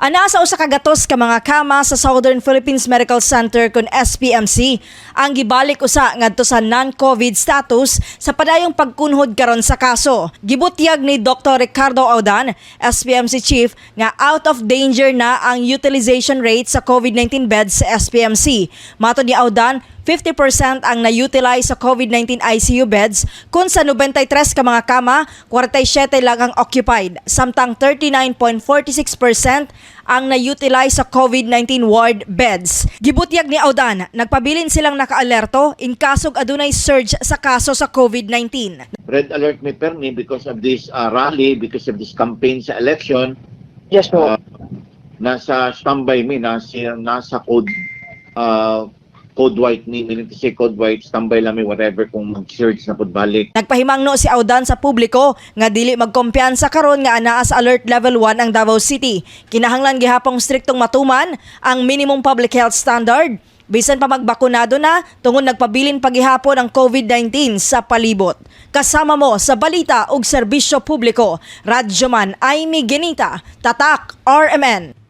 Anaa sa 100 ka mga kama sa Southern Philippines Medical Center kon SPMC ang gibalik usa ngadto sa non-COVID status sa padayong pagkunhod karon sa kaso. Gibutyag ni Dr. Ricardo Audan, SPMC chief, nga out of danger na ang utilization rate sa COVID-19 beds sa SPMC. Matod ni Audan, 50% ang na-utilize sa COVID-19 ICU beds kung sa 93 ka mga kama, 47 lang ang occupied, samtang 39.46% ang na-utilize sa COVID-19 ward beds. Gibutyag ni Audan, nagpabilin silang nakaalerto in kasog adunay surge sa kaso sa COVID-19. Red alert mi permi because of this rally, because of this campaign sa election. Yes po. Nasa standby mi, nasa code white ni, meaning to say code white, standby lang mi whatever kung mag-surge na pud balik. Nagpahimangno si Audan sa publiko nga dili magkumpiyansa karon nga anaa sa alert level 1 ang Davao City. Kinahanglan gihapong striktong matuman ang minimum public health standard bisan pa magbakunado na tungod nagpabilin pagihapon ang COVID-19 sa palibot. Kasama mo sa balita ug serbisyo publiko, Radyoman Amy Genita, Tatak RMN.